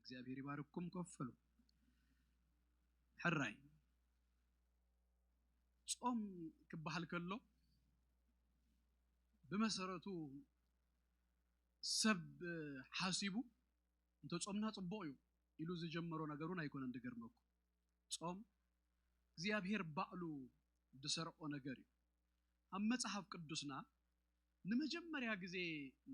እግዚኣብሔር ይባርኩም። ኮፍ በሉ። ሕራይ ጾም ክበሃል ከሎ ብመሰረቱ ሰብ ሓሲቡ እንተ ጾምና ጽቡቕ እዩ ኢሉ ዝጀመሮ ነገሩን ኣይኮነን። ድገርመኩም ጾም እግዚኣብሔር ባዕሉ ዝሰርዖ ነገር እዩ። ኣብ መጽሓፍ ቅዱስና ንመጀመርያ ግዜ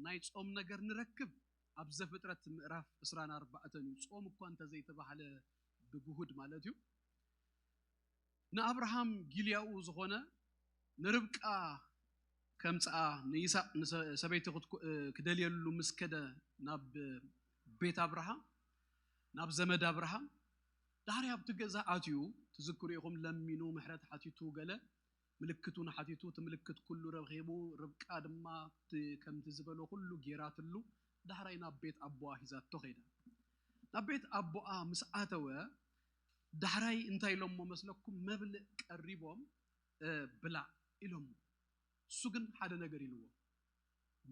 ናይ ጾም ነገር ንረክብ ኣብ ዘፍጥረት ምዕራፍ ዕስራን ኣርባዕተን እዩ። ጾም እኳ እንተዘይተባህለ ብግሁድ ማለት እዩ። ንኣብርሃም ጊልያኡ ዝኾነ ንርብቃ ከምጽኣ ንይስሐቅ ንሰ- ሰበይቲ ክትኩ- ክደልየሉ ምስ ከደ ናብ ቤት ኣብርሃም ናብ ዘመድ ኣብርሃም ዳሕሪ ኣብቲ ገዛ ኣትዩ ትዝክሩ ኢኹም ለሚኑ ምሕረት ሓቲቱ ገለ ምልክት እውን ሓቲቱ እቲ ምልክት ኩሉ ረኺቡ ርብቃ ድማ እቲ ከምቲ ዝበሎ ኩሉ ጌራትሉ ዳሕራይ ናብ ቤት ኣቦኣ ሂዛቶ ከይዳ። ናብ ቤት ኣቦኣ ምስ ኣተወ ዳሕራይ እንታይ ኢሎሞ መስለኩም? መብልእ ቀሪቦም ብላዕ ኢሎሞ። እሱ ግን ሓደ ነገር ኢልዎ፣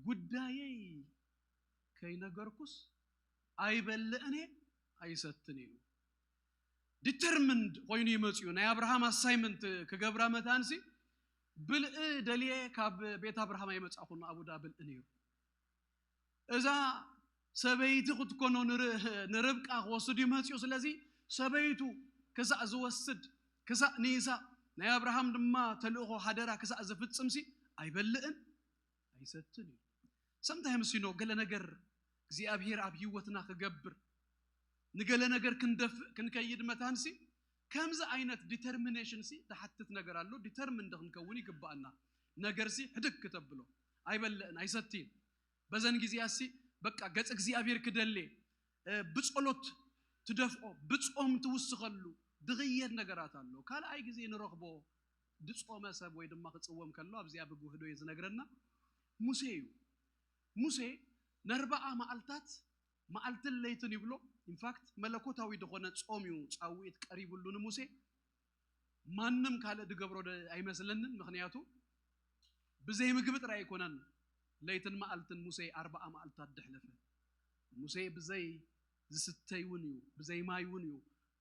ጉዳየይ ከይነገርኩስ ኣይበልዕን እየ ኣይሰትን ኢሉ። ዲተርሚንድ ኮይኑ ይመፅዩ ናይ ኣብርሃም ኣሳይመንት ክገብራ መታንሲ ብልእ ደልየ ካብ ቤት ኣብርሃም ኣይመፃኹን ኣብኡ ዳ ብልእ ነይሩ። እዛ ሰበይቲ ክትኮኖ ንርብቃ ክወስድ እዩ መፅኡ። ስለዚ ሰበይቱ ክሳእ ዝወስድ ክሳእ ንይስሐቅ ናይ ኣብርሃም ድማ ተልእኾ ሃደራ ክሳእ ዝፍፅምሲ ኣይበልእን ኣይሰትን እዩ። ሰምታይምስ ኖ ገለ ነገር እግዚኣብሔር ኣብ ህይወትና ክገብር ንገለ ነገር ክንደፍእ ክንከይድ መታንሲ ከምዚ ዓይነት ዲተርሚኔሽን ሲ ዝሓትት ነገር ኣሎ። ዲተርሚንድ ክንከውን ይግባኣና። ነገር ሲ ሕድግ ክተብሎ ኣይበልዕን ኣይሰትይን በዘን ግዜያት ሲ በቃ ገጽ እግዚኣብሔር ክደሌ ብጸሎት ትደፍኦ ብጾም ትውስኸሉ ድቕየት ነገራት ኣሎ። ካልኣይ ግዜ ንረኽቦ ድጾመ ሰብ ወይ ድማ ክጽወም ከሎ ኣብዚኣ ብግህዶ እዩ ዝነግረና ሙሴ እዩ። ሙሴ ነርባዓ መዓልታት መዓልትን ለይትን ይብሎ። ኢንፋክት መለኮታዊ ዝኾነ ጾም እዩ ጻውዒት ቀሪብሉ ንሙሴ። ማንም ካልእ ድገብሮ ደ- ኣይመስለንን። ምኽንያቱ ብዘይ ምግቢ ጥራይ ኣይኮነን ለይትን መዓልትን ሙሴ ኣርባዓ መዓልታት ደሕለፈ። ሙሴ ብዘይ ዝስተይ እውን እዩ ብዘይ ማይ እውን እዩ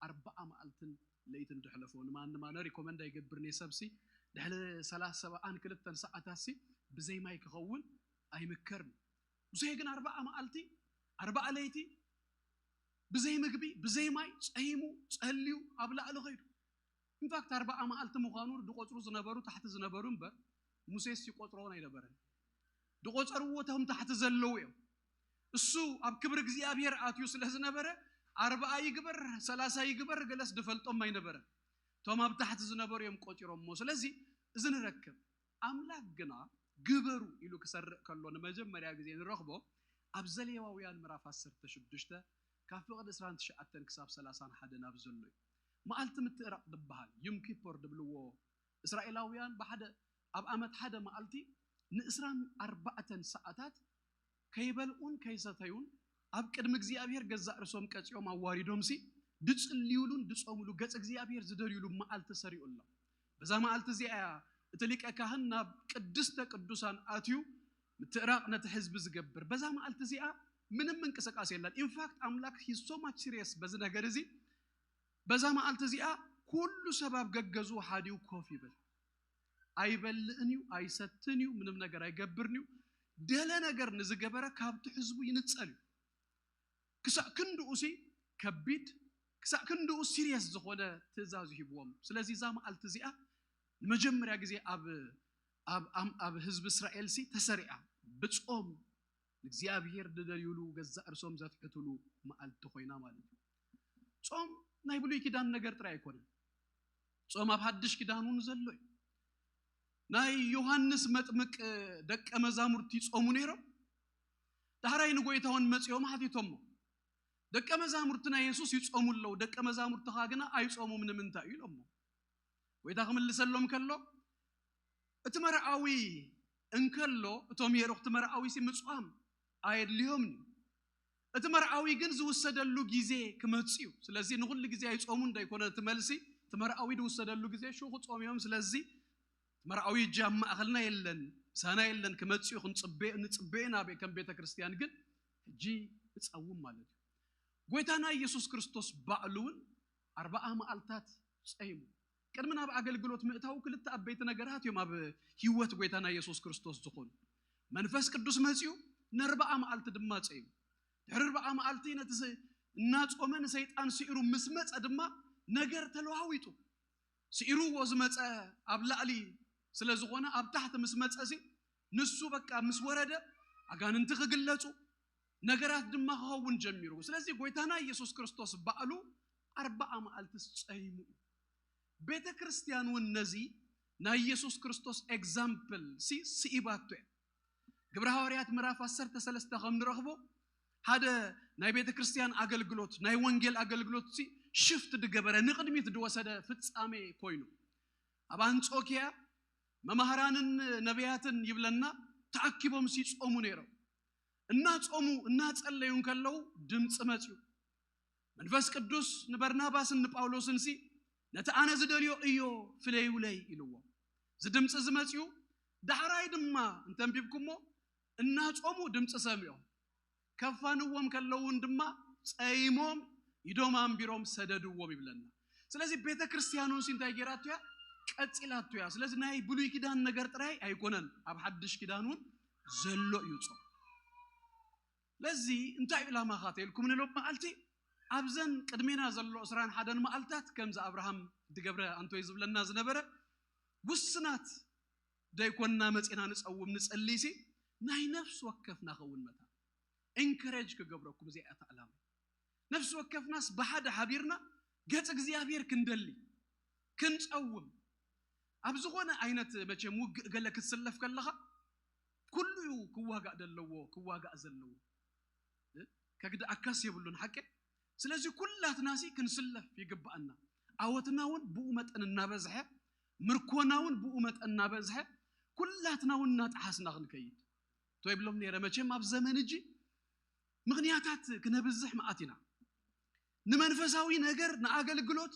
ኣርባዓ መዓልትን ለይትን ድሕለፎ። ንማንም ኣነ ሪኮመንድ ኣይገብርን እየ። ሰብሲ ድሕሪ ሰላሳ ሰብዓን ክልተን ሰዓታት ሲ ብዘይ ማይ ክኸውን ኣይምከርን። ሙሴ ግን ኣርባዓ መዓልቲ ኣርባዓ ለይቲ ብዘይ ምግቢ ብዘይ ማይ ጸሂሙ ጸልዩ ኣብ ላዕሊ ኸይዱ። ኢንፋክት ኣርባዓ መዓልቲ ምዃኑ ድቆጽሩ ዝነበሩ ታሕቲ ዝነበሩ እምበር ሙሴስ ይቆጽሮን ኣይነበረን። ድቆጸርዎ እቶም ታሕቲ ዘለዉ እዮም። እሱ ኣብ ክብሪ እግዚኣብሔር ኣትዩ ስለ ዝነበረ ኣርባዓ ይግበር ሰላሳ ይግበር ገለስ ድፈልጦም ኣይነበረን። እቶም ኣብ ታሕቲ ዝነበሩ እዮም ቆጺሮሞ። ስለዚ እዚ ንረክብ ኣምላክ ግና ግበሩ ኢሉ ክሰርእ ከሎ ንመጀመርያ ግዜ ንረኽቦ ኣብ ዘሌዋውያን ምዕራፍ ዓሰርተ ሽዱሽተ ካብ ፍቕዲ ዕስራን ትሽዓተን ክሳብ ሰላሳን ሓደን ኣብ ዘሎ እዩ። መዓልቲ ምትእራቕ ዝበሃል ዩም ኪፖር ድብልዎ እስራኤላውያን ብሓደ ኣብ ዓመት ሓደ መዓልቲ ንእስራን ኣርባዕተን ሰዓታት ከይበልዑን ከይሰተዩን ኣብ ቅድሚ እግዚኣብሔር ገዛእ ርእሶም ቀጺኦም ኣዋሪዶምሲ ድጽልዩሉን ድጾምሉ ገጽ እግዚኣብሔር ዝደልዩሉ መዓልቲ ሰሪዑ ኣሎ። በዛ መዓልቲ እዚኣ እያ እቲ ሊቀ ካህን ናብ ቅድስተ ቅዱሳን ኣትዩ ምትእራቕ ነቲ ህዝቢ ዝገብር። በዛ መዓልቲ እዚኣ ምንም ምንቅስቃስ የለን። ኢንፋክት ኣምላክ ሂሶማች ሲሪየስ በዚ ነገር እዚ በዛ መዓልቲ እዚኣ ኩሉ ሰብ ኣብ ገገዝኡ ሓዲኡ ኮፍ ይብል። ኣይበልእን እዩ፣ ኣይሰትን እዩ፣ ምንም ነገር ኣይገብርን እዩ። ደለ ነገር ንዝገበረ ካብቲ ህዝቡ ይንጸል እዩ። ክሳዕ ክንድኡ ሲ ከቢድ ክሳዕ ክንድኡ ሲሪየስ ዝኾነ ትእዛዝ ይሂብዎም። ስለዚ እዛ መዓልቲ እዚኣ ንመጀመርያ ግዜ ኣብ ኣብ ኣም- ኣብ ህዝቢ እስራኤል ሲ ተሰሪዓ ብጾም ንእግዚኣብሔር ዝደልዩሉ ገዛእ ርእሶም ዘትሕትሉ መዓልቲ ኮይና ማለት እዩ። ጾም ናይ ብሉይ ኪዳን ነገር ጥራይ ኣይኮነን። ጾም ኣብ ሓድሽ ኪዳን እውን ዘሎ እዩ። ናይ ዮሃንስ መጥምቅ ደቀ መዛሙርቲ ይጾሙ ነይሮም። ዳሕራይ ንጎይታ እውን መጺኦም ሓቲቶሞ ደቀ መዛሙርትና የሱስ ይጾሙ ኣለዉ፣ ደቀ መዛሙርትኻ ግና ኣይጾሙም ንምንታይ እዩ ኢሎሞ። ጎይታ ክምልሰሎም ከሎ እቲ መርዓዊ እንከሎ እቶም የሩኽቲ መርዓዊ ሲ ምጽዋም ኣየድልዮም እዩ። እቲ መርዓዊ ግን ዝውሰደሉ ግዜ ክመጽእ እዩ። ስለዚ ንኹሉ ግዜ ኣይጾሙን ዶ ኣይኮነ እቲ መልሲ? እቲ መርዓዊ ዝውሰደሉ ግዜ ሽኹ ጾም እዮም። ስለዚ እቲ መርዓዊ እጂ ኣብ ማእኸልና የለን፣ ምሳና የለን፣ ክመጽእ እዩ ክንጽበዮ ንጽበዮ ኢና ቤ- ከም ቤተ ክርስቲያን ግን ሕጂ ንጸውም ማለት እዩ። ጎይታና ኢየሱስ ክርስቶስ ባዕሉ እውን ኣርባዓ መዓልታት ጸይሙ። ቅድሚ ናብ ኣገልግሎት ምእታው ክልተ ኣበይቲ ነገራት እዮም ኣብ ህይወት ጎይታና ኢየሱስ ክርስቶስ ዝኾኑ። መንፈስ ቅዱስ መጺኡ፣ ንኣርባዓ መዓልቲ ድማ ጸይሙ። ድሕሪ ኣርባዓ መዓልቲ ነቲ ስ- እናጾመ ንሰይጣን ስዒሩ ምስ መጸ ድማ ነገር ተለዋዊጡ። ስዒርዎ ዝመጸ ኣብ ላዕሊ ስለ ዝኾነ ኣብ ታሕቲ ምስ መጸ ሲ ንሱ በቃ ምስ ወረደ ኣጋንንቲ ክግለጹ ነገራት ድማ ክኸውን ጀሚሩ። ስለዚ ጎይታና ኢየሱስ ክርስቶስ ባዕሉ ኣርባዓ መዓልቲ ጸይሙ እዩ። ቤተ ክርስቲያን እውን ነዚ ናይ ኢየሱስ ክርስቶስ ኤግዛምፕል ሲ ስኢባቶ እያ። ግብረ ሃዋርያት ምዕራፍ ዓሰርተ ሰለስተ ከም ንረኽቦ ሓደ ናይ ቤተ ክርስቲያን ኣገልግሎት ናይ ወንጌል ኣገልግሎት ሲ ሽፍት ድገበረ ንቕድሚት ድወሰደ ፍጻሜ ኮይኑ ኣብ ኣንጾኪያ መማህራንን ነቢያትን ይብለና ተኣኪቦም ሲጾሙ ነይሮም። እናጾሙ እናጸለዩ እንከለዉ ድምፂ መፅዩ። መንፈስ ቅዱስ ንበርናባስን ንጳውሎስን ሲ ነቲ ኣነ ዝደልዮ እዮ ፍለዩለይ ኢልዎ። እዚ ድምፂ እዚ መፅዩ። ዳሕራይ ድማ እንተንቢብኩሞ እናጾሙ ድምፂ ሰሚዖም ከፋንዎም ከለውን ድማ ጸይሞም ኢዶም ኣንቢሮም ሰደድዎም ይብለና። ስለዚ ቤተ ክርስቲያን እውን ሲ እንታይ ገይራቶ እያ? ቀጺላቶ እያ። ስለዚ ናይ ብሉይ ኪዳን ነገር ጥራይ ኣይኮነን፣ ኣብ ሓድሽ ኪዳን እውን ዘሎ እዩ ጾም። ስለዚ እንታይ እዩ ዕላማኻ ተኢልኩም ንሎም መዓልቲ ኣብዘን ቅድሜና ዘሎ ዕስራን ሓደን መዓልታት ከምዚ ኣብርሃም ድገብረ ኣንቶይ ዝብለና ዝነበረ ውስናት ደይኮንና መጺና ንጸውም ንጸልይ ሲ ናይ ነፍሲ ወከፍና ኸውን መታ ኢንከሬጅ ክገብረኩም እዚኣ እያ ዕላማ። ነፍሲ ወከፍናስ ብሓደ ሓቢርና ገጽ እግዚኣብሔር ክንደሊ ክንጸውም ኣብ ዝኾነ ዓይነት መቸም ውግእ ገለ ክትስለፍ ከለኻ ኩሉ እዩ ክዋጋእ ደለዎ ክዋጋእ ዘለዎ ከግድኣካስ የብሉን ሓቂ። ስለዚ ኩላትና ሲ ክንስለፍ ይግባኣና። ኣወትና እውን ብኡ መጠን እናበዝሐ ምርኮና እውን ብኡ መጠን እናበዝሐ ኩላትና እውን እናጠሓስና ክንከይድ። ቶ ይብሎም ነይረ መቸም ኣብ ዘመን እጂ ምኽንያታት ክነብዝሕ መዓት ኢና። ንመንፈሳዊ ነገር ንኣገልግሎት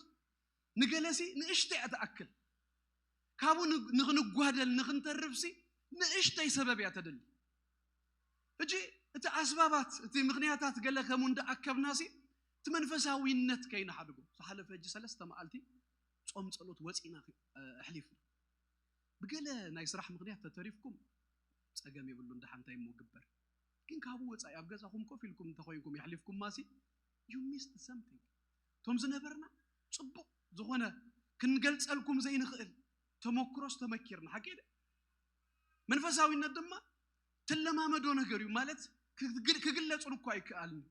ንገለሲ ንእሽተይ እያ ትኣክል። ካብኡ ንኽንጓደል ንኽንተርፍሲ ንእሽተይ ሰበብ እያ ተደሊ። ሕጂ እቲ ኣስባባት እቲ ምኽንያታት ገለ ከምኡ እንዳኣከብናሲ እቲ መንፈሳዊነት ከይንሓድጎ ዝሓለፈ ሕጂ ሰለስተ መዓልቲ ጾም ጸሎት ወፂና ኣሕሊፍና። ብገለ ናይ ስራሕ ምኽንያት ተተሪፍኩም ጸገም የብሉን፣ ደሓን እንታይ እሞ ግበር። ግን ካብኡ ወጻኢ ኣብ ገዛኹም ኮፍ ኢልኩም እንተኾይንኩም የሕሊፍኩማሲ you missed something። እቶም ዝነበርና ጽቡቕ ዝኾነ ክንገልጸልኩም ዘይንኽእል ተመክሮስ ተመኪርና ሓቂ መንፈሳዊነት ድማ ትለማመዶ ነገር እዩ ማለት ክግለጽ እኳ ኣይከኣልን።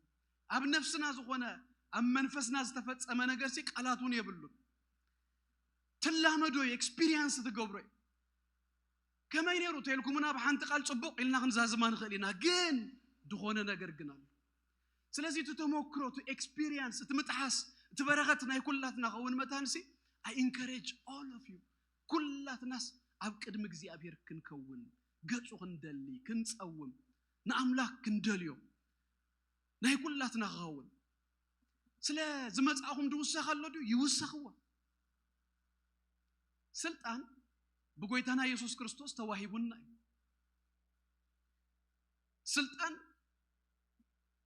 ኣብ ነፍስና ዝኾነ ኣብ መንፈስና ዝተፈጸመ ነገር ሲ ቃላት እውን የብሉን። ትላመዶ እዩ፣ ኤክስፒሪየንስ ትገብሮ እዩ። ከመይ ነይሩ ተልኩምና ብሓንቲ ቃል ጽቡቕ ኢልና ክንዛዝማ ንኽእል ኢና፣ ግን ዝኾነ ነገር ግን ኣሎ። ስለዚ እቲ ተመክሮ እቲ ኤክስፒሪየንስ እቲ ምጥሓስ እቲ በረኸት ናይ ኩላትና ኸውን መታንሲ I encourage all of you ኩላትናስ ኣብ ቅድሚ እግዚኣብሔር ክንከውን ገጹ ክንደሊ ክንጸውም ንኣምላክ ክንደልዮ ናይ ኩላትና ክኸውን ስለ ዝመጻእኹም ድውሰኽ ኣሎ ድዩ? ይውሰኽዎ። ስልጣን ብጎይታና የሱስ ክርስቶስ ተዋሂቡና እዩ። ስልጣን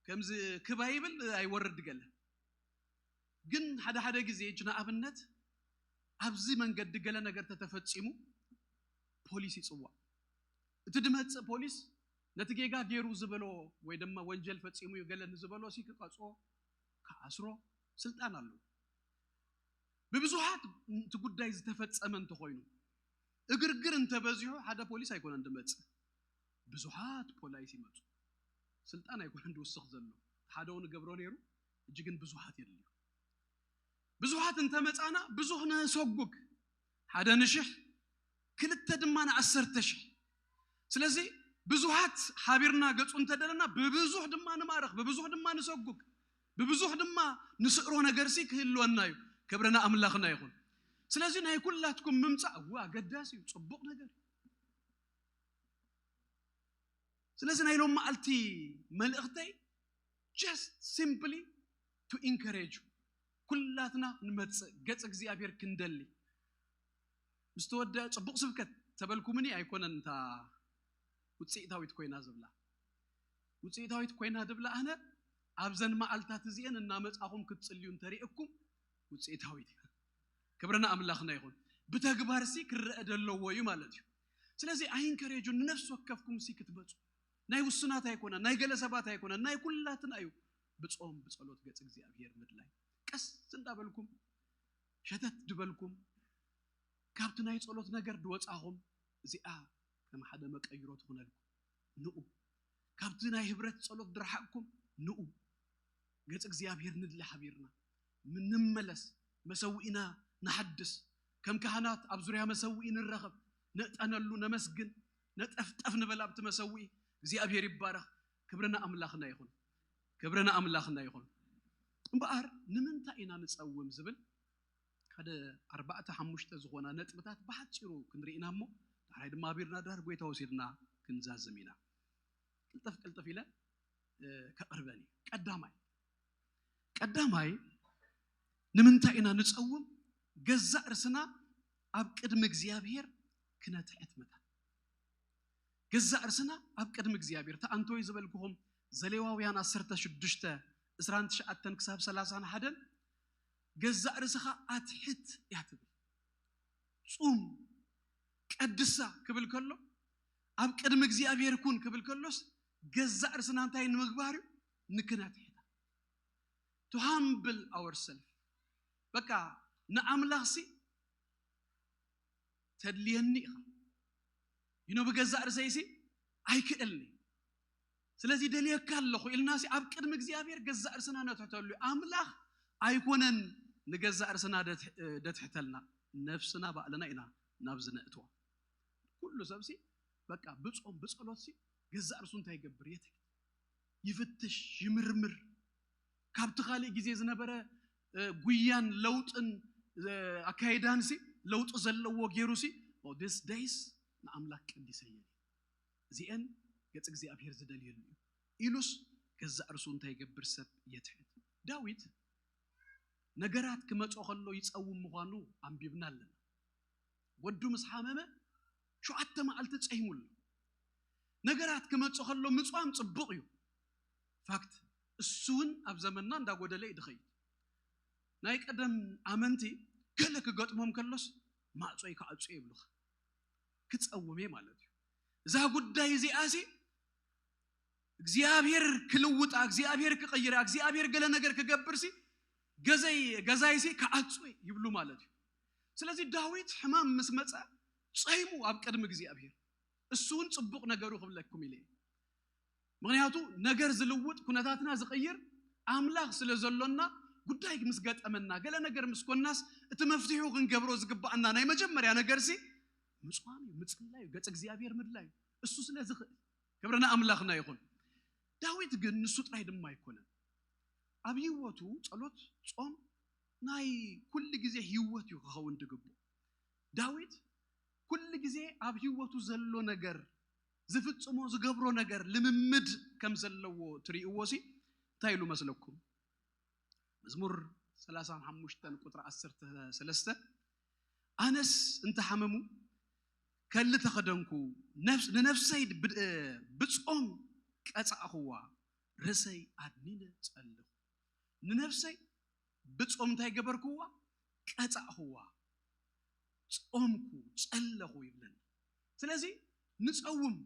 ከምዚ ክባ ይብል ኣይወርድ ገለ ግን ሓደ ሓደ ግዜ እጅ ንኣብነት ኣብዚ መንገዲ ገለ ነገር ተተፈጺሙ ፖሊስ ይጽዋዕ። እቲ ድመጽእ ፖሊስ ነቲ ጌጋ ገይሩ ዝበሎ ወይ ድማ ወንጀል ፈጺሙ እዩ ገለ ንዝበሎ ሲ ክቀጽኦ ክኣስሮ ስልጣን ኣለዎ። ብብዙሓት እቲ ጉዳይ ዝተፈጸመ እንተኾይኑ እግርግር እንተበዚሑ ሓደ ፖሊስ ኣይኮነን ድመጽእ፣ ብዙሓት ፖላይስ ይመጹ። ስልጣን ኣይኮነን ድውስኽ ዘሎ፣ ሓደ እውን ገብሮ ነይሩ፣ እጂ ግን ብዙሓት የድልዩ። ብዙሓት እንተመጻና ብዙሕ ንሰጉግ፣ ሓደ ንሽሕ ክልተ ድማ ንዓሰርተ ሽሕ። ስለዚ ብዙሓት ሓቢርና ገጹ እንተደለና ብብዙሕ ድማ ንማረኽ፣ ብብዙሕ ድማ ንሰጉግ፣ ብብዙሕ ድማ ንስእሮ ነገርሲ ክህልወና እዩ። ክብሪ ንኣምላኽና ይኹን። ስለዚ ናይ ኩላትኩም ምምጻእ እወ ኣገዳሲ እዩ፣ ጽቡቕ ነገር እዩ። ስለዚ ናይ ሎም መዓልቲ መልእኽተይ just simply to encourage you ኩላትና ንመጽእ ገጽ እግዚኣብሔር ክንደሊ ምስ ተወደአ ጽቡቕ ስብከት ተበልኩምኒ ኣይኮነን እታ ውፅኢታዊት ኮይና ዝብላ ውፅኢታዊት ኮይና ድብላ ኣነ ኣብዘን መዓልታት እዚአን እናመጻኹም ክትጽልዩ እንተሪእኩም ውፅኢታዊት እያ። ክብርና ኣምላኽና ይኹን። ብተግባርሲ ክረአ ደለዎ እዩ ማለት እዩ። ስለዚ ኣይንከሬጁ ንነፍሲ ወከፍኩም ሲ ክትመፁ ናይ ውሱናት ኣይኮነን፣ ናይ ገለ ሰባት ኣይኮነን፣ ናይ ኩላትና እዩ። ብጾም ብጸሎት ገጽ እግዚኣብሔር ምድላይ ቀስ እንዳበልኩም ሸተት ድበልኩም ካብቲ ናይ ጸሎት ነገር ድወጻኹም እዚኣ ከም ሓደ መቀይሮ ትኹነልኩም። ንኡ ካብቲ ናይ ህብረት ጸሎት ድረሓቅኩም ንኡ ገጽ እግዚኣብሔር ንድሊ ሓቢርና ምንመለስ መሰዊእና ንሓድስ ከም ካህናት ኣብ ዙርያ መሰዊኢ ንረኸብ ነጠነሉ ነመስግን ነጠፍጠፍ ንበል ኣብቲ መሰዊኢ እግዚኣብሔር ይባረኽ። ክብርና ኣምላኽና ይኹን። ክብርና ኣምላኽና ይኹን። እምበኣር ንምንታይ ኢና ንጸውም ዝብል ሓደ ኣርባዕተ ሓሙሽተ ዝኾና ነጥብታት ብሓፂሩ ክንርኢና እሞ ዳሕራይ ድማ ኣቢርና ድራር ጎይታ ወሲድና ክንዛዝም ኢና። ቅልጥፍ ቅልጥፍ ኢለ ከቕርበን እዩ። ቀዳማይ ቀዳማይ ንምንታይ ኢና ንፀውም? ገዛእ ርስና ኣብ ቅድሚ እግዚኣብሔር ክነትሕት መታን ገዛእ ርስና ኣብ ቅድሚ እግዚኣብሔር ተኣንቶይ ዝበልክኹም ዘሌዋውያን ዓሰርተ ሽዱሽተ ዕስራን ትሽዓተን ክሳብ ሰላሳን ሓደን ገዛእ ርስኻ ኣትሕት እያ ትብል። ጹም ቀድሳ ክብል ከሎ ኣብ ቅድሚ እግዚኣብሔር ኩን ክብል ከሎስ ገዛእ ርስና እንታይ ንምግባር እዩ? ንክነትሕታ to humble ourselves በቃ ንኣምላኽሲ ተድልየኒ ኢኻ ይኖ ብገዛእ ርእሰይሲ ኣይክእልኒ ስለዚ ደልየካ ኣለኹ ኢልናሲ ኣብ ቅድሚ እግዚኣብሔር ገዛእ ርእስና ነትሕተሉ ኣምላኽ ኣይኮነን ንገዛእ ርእስና ደትሕተልና ነፍስና ባዕልና ኢና ናብ ዝነእትዋ ኩሉ ሰብሲ በቃ ብጾም ብጸሎትሲ ገዛእ ርእሱ እንታይ ይገብር የትሕት ይፍትሽ ይምርምር ካብቲ ካልእ ግዜ ዝነበረ ጉያን ለውጥን ኣካይዳንሲ ለውጢ ዘለዎ ገይሩሲ this days ንኣምላክ ቀዲሰየን እዚአን ገጽ እግዚኣብሔር ዝደልየሉ እዩ ኢሉስ ገዛእ ርሱ እንታይ ይገብር ሰብ የትሕት ዳዊት ነገራት ክመጾ ከሎ ይጸውም ምዃኑ ኣንቢብና ኣለና ወዱ ምስ ሓመመ ሸዓተ መዓልቲ ጸይሙሉ ነገራት ክመጽእ ከሎ ምጽዋም ጽቡቕ እዩ ፋክት እሱ እውን ኣብ ዘመንና እንዳጎደለ እዩ ድኸይድ ናይ ቀደም ኣመንቲ ገለ ክገጥሞም ከሎስ ማዕጾይ ክዓጹ ይብሉኻ ክጸውም እየ ማለት እዩ እዛ ጉዳይ እዚኣሲ እግዚኣብሔር ክልውጣ እግዚኣብሔር ክቐይራ እግዚኣብሔር ገለ ነገር ክገብርሲ ገዛይ ገዛይሲ ክዓጹ ይብሉ ማለት እዩ ስለዚ ዳዊት ሕማም ምስ መጸ ጸይሙ ኣብ ቅድሚ እግዚኣብሔር እሱ እውን ጽቡቕ ነገሩ ክብለኩም ኢለ ምክንያቱ ነገር ዝልውጥ ኩነታትና ዝቕይር ኣምላኽ ስለ ዘሎና ጉዳይ ምስ ገጠመና ገለ ነገር ምስ ኮናስ እቲ መፍትሒኡ ክንገብሮ ዝግባኣና ናይ መጀመርያ ነገርሲ ምፅዋን እዩ ምፅላይ እዩ ገፅ እግዚኣብሔር ምድላይ እዩ እሱ ስለ ዝኽእል ክብርና ኣምላኽና ይኹን ዳዊት ግን ንሱ ጥራይ ድማ ኣይኮነን ኣብ ህይወቱ ጸሎት ጾም ናይ ኩሉ ግዜ ህይወት እዩ ክኸውን ድግቡ ዳዊት ኩሉ ግዜ ኣብ ህይወቱ ዘሎ ነገር ዝፍጽሞ ዝገብሮ ነገር ልምምድ ከም ዘለዎ ትርእይዎ ሲ እንታይ ኢሉ መስለኩም መዝሙር ሰላሳ ሓሙሽተ ቁጥሪ ዓሰርተ ሰለስተ ኣነስ እንተሓመሙ ከሊ ተኸደንኩ ንነፍሰይ ብጾም ቀጻእኽዋ ርእሰይ ኣድኒነ ጸለኹ ንነፍሰይ ብጾም እንታይ ገበርክዋ ቀጻእኽዋ ጾምኩ ጸለኹ ይብለና ስለዚ ንጸውም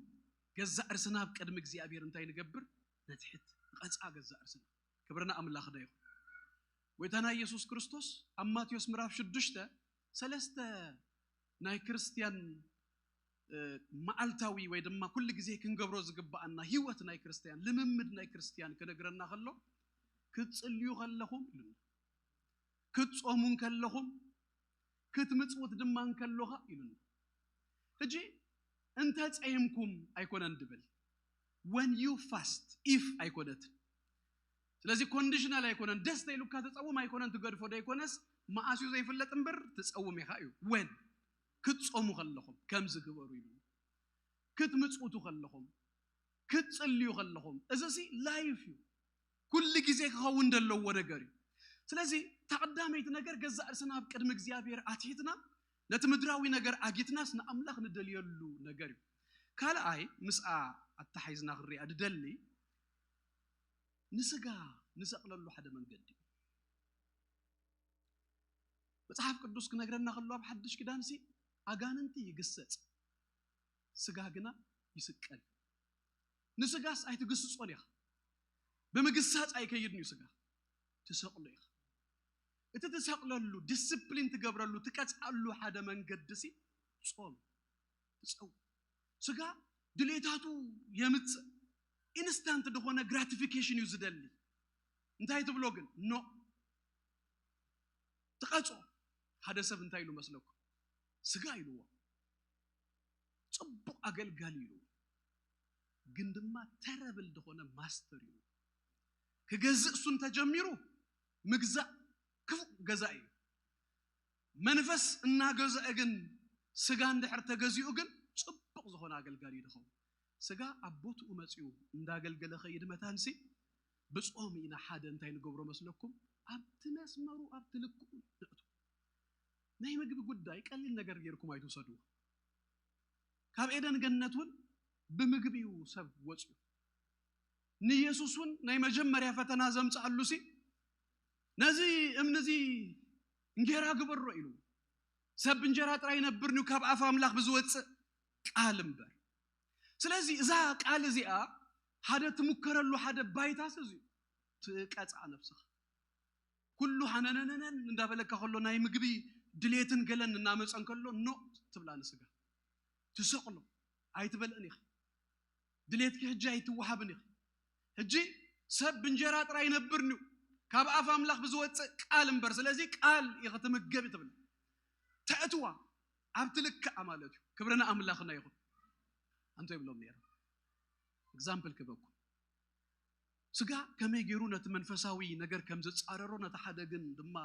ገዛእ ርስና ኣብ ቅድሚ እግዚኣብሔር እንታይ ንገብር ነትሕት ንቐጽዓ ገዛእ ርስና ክብርና ኣምላኽና ይኹን ጎይታና ኢየሱስ ክርስቶስ ኣብ ማቴዎስ ምዕራፍ ሽዱሽተ ሰለስተ ናይ ክርስትያን መዓልታዊ ወይ ድማ ኩሉ ግዜ ክንገብሮ ዝግባኣና ህይወት ናይ ክርስትያን ልምምድ ናይ ክርስትያን ክነግረና ከሎ ክትጽልዩ ከለኹም ኢሉና ክትጾሙ ከለኹም ክትምጽውት ድማ ከሎኻ ኢሉና ሕጂ እንተ ጸይምኩም ኣይኮነን ድብል when you fast if ኣይኮነትን ስለዚ ኮንዲሽናል ኣይኮነን ደስ ተይሉካ ትጸውም ኣይኮነን ትገድፎ ዶ ኣይኮነስ መኣስዩ ዘይፍለጥ እምበር ትጸውም ኢኻ እዩ when ክትጾሙ ከለኹም ከምዚ ግበሩ ኢሉ ክትምጽውቱ ከለኹም ክትጽልዩ ከለኹም እዚ ሲ ላይፍ እዩ ኩሉ ግዜ ክኸውን ዘለዎ ነገር እዩ ስለዚ ተቐዳመይቲ ነገር ገዛእ ርስና ኣብ ቅድሚ እግዚኣብሔር ኣትሒትና ነቲ ምድራዊ ነገር ኣጊትናስ ንኣምላኽ ንደልየሉ ነገር እዩ ካልኣይ ምስኣ ኣተሓይዝና ክንሪኣ ድደሊ ንስጋ ንሰቕለሉ ሓደ መንገዲ እዩ። መጽሓፍ ቅዱስ ክነግረና ከሎ ኣብ ሓድሽ ኪዳንሲ ኣጋንንቲ ይግሰጽ፣ ስጋ ግና ይስቀል። ንስጋስ ኣይትግስጾን ኢኻ። ብምግሳጽ ኣይከይድን እዩ ስጋ። ትሰቕሎ ኢኻ። እቲ ትሰቕለሉ፣ ዲስፕሊን ትገብረሉ፣ ትቀጽዓሉ ሓደ መንገዲ ሲ ጾም ትጸው። ስጋ ድሌታቱ የምጽእ። ኢንስታንት ዝኾነ ግራቲፊኬሽን እዩ ዝደሊ። እንታይ ትብሎ ግን? ኖ። ትቐጾ። ሓደ ሰብ እንታይ ኢሉ መስለኩም? ስጋ ኢልዎ። ጽቡቕ ኣገልጋሊ ኢልዎ። ግን ድማ ተረብል ዝኾነ ማስተር ኢልዎ። ክገዝእ እሱ እንተጀሚሩ ምግዛእ ክፉእ ገዛኢ እዩ። መንፈስ እናገዝአ ግን ስጋ እንድሕር ተገዚኡ ግን ጽቡቕ ዝኾነ ኣገልጋሊ እዩ ዝኸውን። ስጋ ኣብ ቦትኡ መጺኡ እንዳገልገለ ኸይድ መታንሲ ብጾም ኢና ሓደ እንታይ ንገብሮ መስለኩም? ኣብቲ መስመሩ ኣብቲ ልክኡ ነእቱ። ናይ ምግቢ ጉዳይ ቀሊል ነገር ጌርኩም ኣይትውሰድዎ። ካብ ኤደን ገነት እውን ብምግቢ እዩ ሰብ ወፅዩ። ንኢየሱስ እውን ናይ መጀመርያ ፈተና ዘምፅኣሉ ሲ ነዚ እምኒ እዚ እንጌራ ግበሮ ኢሉ። ሰብ እንጀራ ጥራይ ይነብር እዩ ካብ ኣፍ ኣምላኽ ብዝወፅእ ቃል እምበር። ስለዚ እዛ ቃል እዚኣ ሓደ ትምከረሉ ሓደ ባይታስ እዚ ትቀፅዓ ነብስኻ ኩሉ ሃነነነነን እንዳበለካ ከሎ ናይ ምግቢ ድሌትን ገለን እናመፀን ከሎ ኖ ትብላ ንስጋ ትሰቕሎ ኣይትበልእን ኢኺ። ድሌትኪ ሕጂ ኣይትወሃብን ኢኺ። ሕጂ ሰብ ብእንጀራ ጥራይ ይነብርን እዩ ካብ ኣፍ ኣምላኽ ብዝወፅእ ቃል እምበር። ስለዚ ቃል ኢኺ ትምገቢ ትብል ተእትዋ ኣብቲ ልክዓ ማለት እዩ። ክብሪ ንኣምላኽና ይኹን። ኣንቶ ይብሎም ነይሮም። ኤግዛምፕል ክበኩም ስጋ ከመይ ገይሩ ነቲ መንፈሳዊ ነገር ከም ዝጻረሮ ነቲ ሓደ ግን ድማ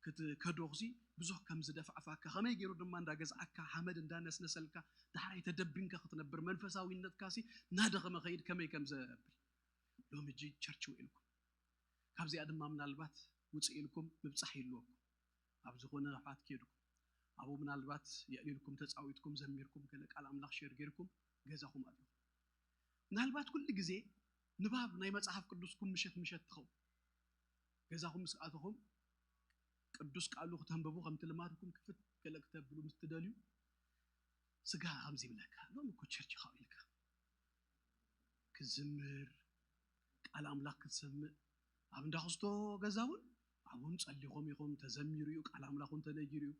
ክትከዶ ሲ ብዙሕ ከም ዝደፋዕፋካ ከመይ ገይሩ ድማ እንዳገዝኣካ ሓመድ እንዳነስነሰልካ ዳሕራይ ተደቢንካ ክትነብር መንፈሳዊነትካ ሲ እናደኸመ ኸይድ ከመይ ከም ዘብል ሎሚ እጂ ቸርች ውዒልኩም ካብዚኣ ድማ ምናልባት ውፅእ ኢልኩም ምብፃሕ ይህልወኩም ኣብ ዝኾነ ርሓት ከይድኩም ኣብኡ ምናልባት የዕሊልኩም ተፃዊትኩም ዘሚርኩም ገለ ቃል ኣምላኽ ሸር ገይርኩም ገዛኹም ኣትኹም ምናልባት ኩሉ ግዜ ንባብ ናይ መጽሓፍ ቅዱስኩም ምሸት ምሸት ትኸውን ገዛኹም ምስ ኣተኹም ቅዱስ ቃሉ ክተንብቡ ከምቲ ልማድኩም ክፍት ገለ ክተብሉ ምስ ትደልዩ ስጋ ከምዚ ይብለካ ሎም እኮ ቸርች ኢኻ ኢልካ ክዝምር ቃል ኣምላኽ ክትሰምዕ ኣብ እንዳክስቶ ገዛ እውን ኣብኡን ጸሊኾም ኢኹም ተዘሚሩ እዩ ቃል ኣምላኽ እውን ተነጊሩ እዩ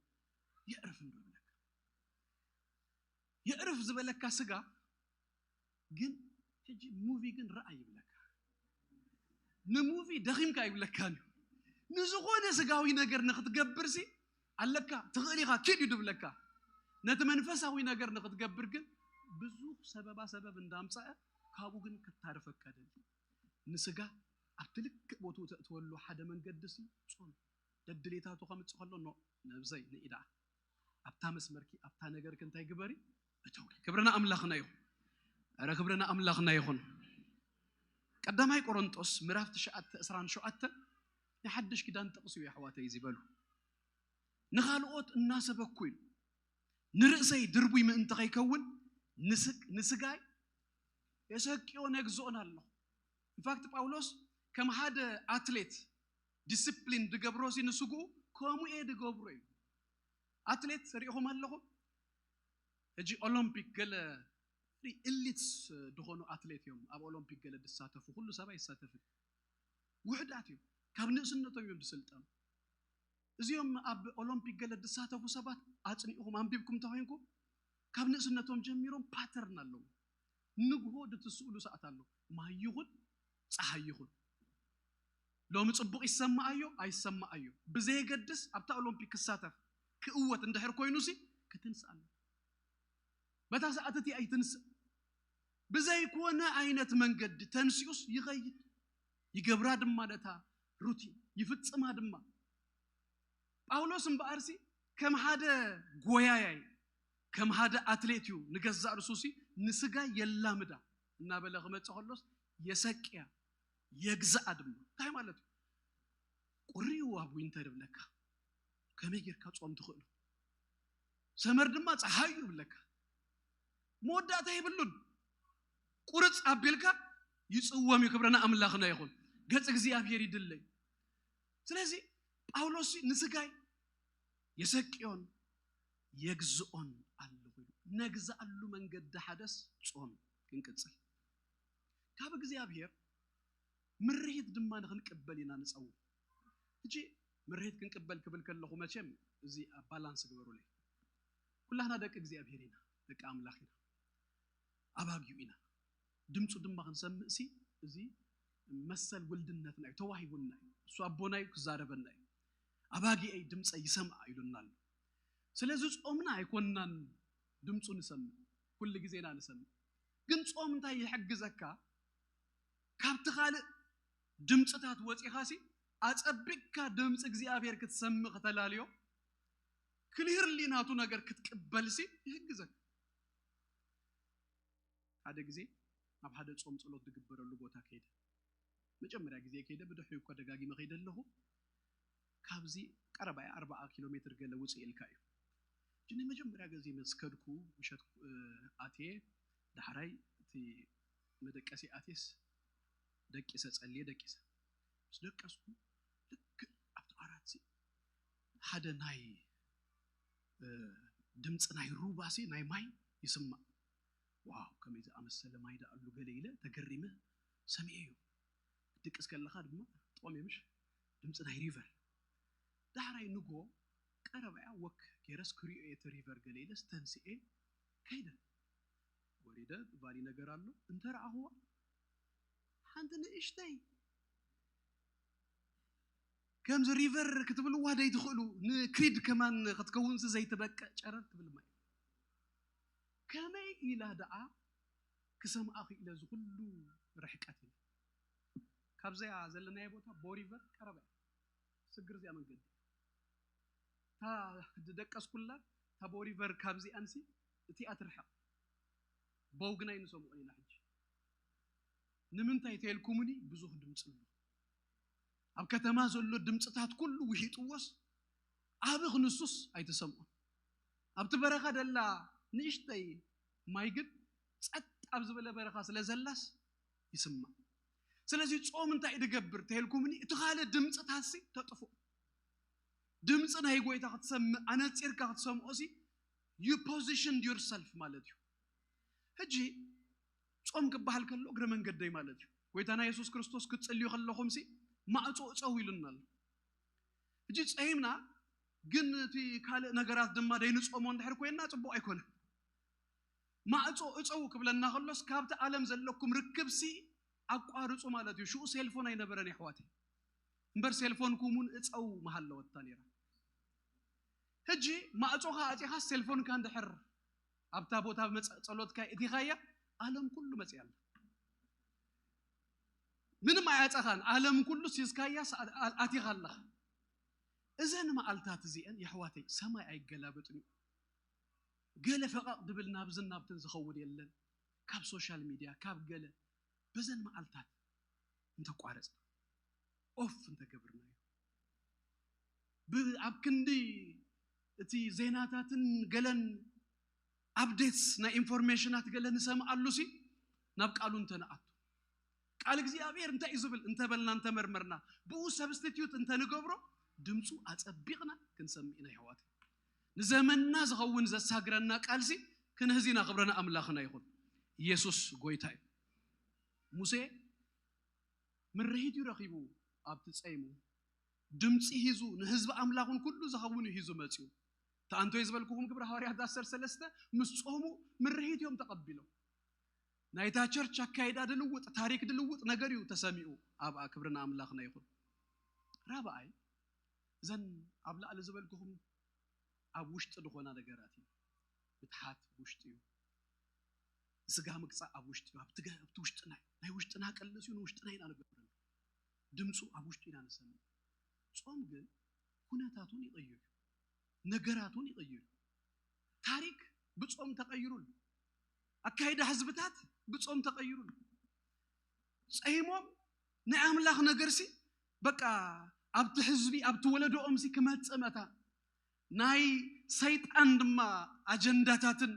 የዕርፍ እንዶ ይብለካ የዕርፍ ዝበለካ ስጋ ግን ሕጂ ሙቪ ግን ረኣይ ይብለካ ንሙቪ ደኺምካ ይብለካን እዩ ንዝኾነ ስጋዊ ነገር ንክትገብር ሲ ኣለካ ትኽእል ኢኻ ኪድ እዩ ድብለካ ነቲ መንፈሳዊ ነገር ንክትገብር ግን ብዙሕ ሰበባ ሰበብ እንዳምፀአ ካብኡ ግን ክታርፈካ ደሊ ንስጋ ኣብቲ ልክእ ቦትኡ ተእትወሉ ሓደ መንገዲ ሲ ጾም ደድሌታቱ ከምፅእ ከሎ ኖ ነብሰይ ንኢዳ ኣብታ መስመርኪ ኣብታ ነገርኪ እንታይ ግበሪ እተዊ ክብርና ኣምላኽና ይኹን ረ ክብርና ኣምላኽና ይኹን ቀዳማይ ቆሮንጦስ ምዕራፍ ትሽዓተ ዕስራን ሸውዓተን ናይ ሓድሽ ኪዳን ጥቕሲ እዩ ኣሕዋተይ ዝበሉ ንኻልኦት እናሰበኩ ኢሉ ንርእሰይ ድርቡይ ምእንቲ ከይከውን ንስጋይ የሰቅዮ ነግዝኦን ኣለኹ ኢንፋክት ጳውሎስ ከም ሓደ ኣትሌት ዲስፕሊን ድገብሮ ሲ ንስግኡ ከምኡ እየ ድገብሮ እዩ ኣትሌት ሪኢኹም ኣለኹም ሕጂ ኦሎምፒክ ገለ ኢሊትስ ዝኾኑ ኣትሌት እዮም ኣብ ኦሎምፒክ ገለ ድሳተፉ ኩሉ ሰብ ኣይሳተፍን ውሕዳት እዮም ካብ ንእስነቶም እዮም ዝስልጠኑ እዚኦም ኣብ ኦሎምፒክ ገለ ዝሳተፉ ሰባት ኣፅኒእኹም ኣንቢብኩም እንተኮይንኩም ካብ ንእስነቶም ጀሚሮም ፓተርን ኣለዉ ንግሆ ድትስእሉ ሰዓት ኣሎ ማይ ይኹን ፀሓይ ይኹን ሎሚ ፅቡቅ ይሰማኣዮ ኣይሰማኣዮ ብዘየገድስ ኣብታ ኦሎምፒክ ክሳተፍ ክእወት እንድሕር ኮይኑ ሲ ክትንስእ ኣሎ በታ ሰዓት እቲኣ ይትንስእ ብዘይኮነ ዓይነት መንገዲ ተንሲኡስ ይኸይድ ይገብራ ድማ ነታ ሩቲን ይፍጽማ ድማ ጳውሎስ እምበኣርሲ ከም ሓደ ጎያያይ ከም ሓደ ኣትሌት እዩ ንገዛእ ርሱሲ ንስጋ የላምዳ እናበለ ክመፅእ ከሎስ የሰቅያ የግዛኣ ድማ እንታይ ማለት እዩ ቁሪኡ ኣብ ዊንተር ይብለካ ከመይ ጌርካ ጾም ትኽእሉ ሰመር ድማ ፀሓይ እዩ ይብለካ መወዳእታ የብሉን ቁርፅ ኣቢልካ ይፅወም እዩ ክብረና ኣምላኽና ይኹን ገጽ እግዚኣብሔር ይድለይ። ስለዚ ጳውሎስ ንስጋይ የሰቅዮን የግዝኦን ኣለኹ ኢሉ። ነግዝኣሉ መንገዲ ሓደስ ጾም ክንቅጽል፣ ካብ እግዚኣብሔር ምርሂት ድማ ንክንቅበል ኢና ንጸውም። ሕጂ ምርሂት ክንቅበል ክብል ከለኹ መቸም እዚ ኣብ ባላንስ ግበሩለይ። ኩላህና ደቂ እግዚኣብሔር ኢና፣ ደቂ ኣምላኽ ኢና፣ ኣባጊኡ ኢና። ድምፁ ድማ ክንሰምዕ ሲ እዚ መሰል ውልድነትና እዩ፣ ተዋሂቡና እዩ። እሱ ኣቦና እዩ፣ ክዛረበና እዩ። ኣባጊኤይ ድምፀይ ይሰምዓ ኢሉና ኣሎ። ስለዚ ጾምና ኣይኮንናን ድምፁ ንሰምዕ፣ ኩሉ ግዜና ንሰምዕ። ግን ጾም እንታይ ይሕግዘካ? ካብቲ ካልእ ድምፅታት ወፂኻ ሲ ኣፀቢቅካ ድምፂ እግዚኣብሔር ክትሰምዕ ከተላልዮ፣ ክሊርሊ ናቱ ነገር ክትቅበል ሲ ይሕግዘካ። ሓደ ግዜ ኣብ ሓደ ጾም ጸሎት ዝግበረሉ ቦታ ከይደ። መጀመርያ ግዜ ከይደ፣ ብድሕሪኡ እኮ ደጋጊመ ከይደ ኣለኹ። ካብዚ ቀረባ እዩ፣ ኣርባዓ ኪሎ ሜትር ገለ ውፅእ ኢልካ እዩ። ግን መጀመርያ ግዜ ምስ ከድኩ፣ ምሸት፣ እ፣ ኣትየ፣ ዳሕራይ እቲ መደቀሲ ኣትየስ ደቂሰ፣ ጸልየ ደቂሰ። ምስ ደቀስኩ፣ ልክዕ ኣብቲ ዓራት ሲ ሓደ ናይ፣ እ፣ ድምፂ ናይ ሩባ ሲ ናይ ማይ ይስማዕ። ዋው፣ ከመይ ዝኣመሰለ ማይ ደኣ ኣሉ ገለ ኢለ ተገሪመ ሰሚዐዮ። ክትድቅስ ከለኻ ድማ ጥቕም እየ፣ ምሽ ድምፂ ናይ ሪቨር። ዳሕራይ ንጎ ቀረባ እያ፣ ወክ ገይረስ ክሪኦ እየ እቲ ሪቨር ገለ ኢለስ ተንስኤ ከይደ። ወሪደ፣ ቫሊ ነገር ኣሎ፣ እንተ ረኣኽዋ ሓንቲ ንእሽተይ ከምዚ ሪቨር ክትብልዋ ደይትኽእሉ፣ ንክሪድ ከማን ክትከውንሲ ዘይትበቅዕ ጨረር ትብል ማይ። ከመይ ኢላ ደኣ ክሰምዓ ክኢለ እዚ ኩሉ ርሕቀት ኢለ? ካብዚኣ ዘለናዮ ቦታ ቦ ሪቨር ቀረባ እያ። ስግር እዚኣ መንገዲ። እታ ዝደቀስኩላ እታ ቦ ሪቨር ካብዚኣንሲ እቲኣ ትርሕቕ። ቦው ግናይ ንሰምዖ ኢና ሕጂ። ንምንታይ ተልኩምኒ? ብዙኽ ድምፂ ኣሎ። ኣብ ከተማ ዘሎ ድምፅታት ኩሉ ውሒጥዎስ ኣበ ክንሱስ ኣይትሰምዖን። ኣብቲ በረኻ ደላ ንእሽተይ ማይ ግን ጸጥ ኣብ ዝበለ በረኻ ስለ ዘላስ ይስማዕ። ስለዚ ጾም እንታይ ድገብር ተልኩምኒ? እቲ ካልእ ድምፅታትሲ ተጥፍኡ። ድምፂ ናይ ጎይታ ክትሰምዕ፣ ኣነጺርካ ክትሰምዖ ሲ you positioned yourself ማለት እዩ። ሕጂ ጾም ክበሃል ከሎ እግረ መንገደይ ማለት እዩ። ጎይታና የሱስ ክርስቶስ ክትጽልዩ ከለኹም ሲ ማዕጾ እጸው ኢሉና ኣሎ። ሕጂ ጸይምና ግን እቲ ካልእ ነገራት ድማ ደይንጾሞ እንድሕር ኮይንና ጽቡቕ ኣይኮነን። ማዕጾ እጸው ክብለና ከሎስ ካብቲ ዓለም ዘለኩም ርክብሲ ኣቋርጹ ማለት እዩ። ሽኡ ሴልፎን ኣይነበረን የሕዋተይ። እምበር ሴልፎንኩም እውን እጸው ምሃለወታ ነይራ። ሕጂ ማዕጾኻ ኣጺኻ ሴልፎንካ እንድሕር ኣብታ ቦታ መጸ-፣ ጸሎትካ እቲኻያ፣ ዓለም ኩሉ መጺኣ ኣላ። ምንም ኣያጸኻን፣ ዓለም ኩሉ ሲዝካያ ስ-፣ ኣ-፣ ኣቲኻ ኣለኻ። እዘን መዓልታት እዚአን የሕዋተይ ሰማይ ኣይገላበጥን እዩ። ገለ ፈቐቕ ድብል ናብዝን ናብትን ዝኸውን የለን። ካብ ሶሻል ሚድያ፣ ካብ ገለ በዘን መዓልታት እንተቋረጽና፣ ኦፍ እንተገብርናዮ፣ ብ-፣ ኣብ ክንዲ እቲ ዜናታትን ገለን ኣፕዴትስ ናይ ኢንፎርሜሽናት ገለ ንሰምዓሉ ሲ ናብ ቃሉ እንተንኣቱ፣ ቃል እግዚኣብሔር እንታይ እዩ ዝብል እንተበልና እንተመርመርና፣ ብኡ ሰብስቲትዩት እንተንገብሮ ድምፁ ኣጸቢቕና ክንሰምዕ ኢና ይሕዋት። ንዘመንና ዝኸውን ዘሳግረና ቃልሲ ክንህዚና ክብረና ኣምላኽና ይኹን። ኢየሱስ ጎይታ እዩ። ሙሴ ምርሂት እዩ ረኺቡ ኣብቲ ጸይሙ። ድምፂ ሂዙ ንህዝቢ ኣምላኹን ኩሉ ዝኸውን እዩ ሂዙ መፂኡ። ተኣንቶይ ዝበልኩኹም ግብረ ሃዋርያት ዓሰርተ ሰለስተ ምስ ጾሙ ምርሂት እዮም ተቐቢሎም። ናይታ ቸርች ኣካይዳ ድልውጥ፣ ታሪክ ድልውጥ ነገር እዩ ተሰሚኡ ኣብኣ። ክብሪ ንኣምላኽና ይኹን። ራብኣይ፣ እዘን ኣብ ላዕሊ ዝበልኩኹም ኣብ ውሽጢ ዝኾና ነገራት እዩ። ምትሓት ውሽጢ እዩ። ስጋ ምግጻእ ኣብ ውሽጢ እዩ። ኣብቲ ገ-፣ ኣብቲ ውሽጥና እዩ። ናይ ውሽጥና ቀለስ እዩ፣ ንውሽጥና ኢና ንገብረሉ። ድምፁ ኣብ ውሽጡ ኢና ንሰምዕ። ጾም ግን ኩነታቱን ይቕይር እዩ። ነገራቱን ይቕይር እዩ። ታሪክ ብጾም ተቐይሩሉ። ኣካይዳ ህዝብታት ብጾም ተቐይሩሉ። ጸይሞም ናይ ኣምላኽ ነገርሲ በቃ ኣብቲ ህዝቢ፣ ኣብቲ ወለዶኦምሲ ክመጽእ መታ ናይ ሰይጣን ድማ ኣጀንዳታትን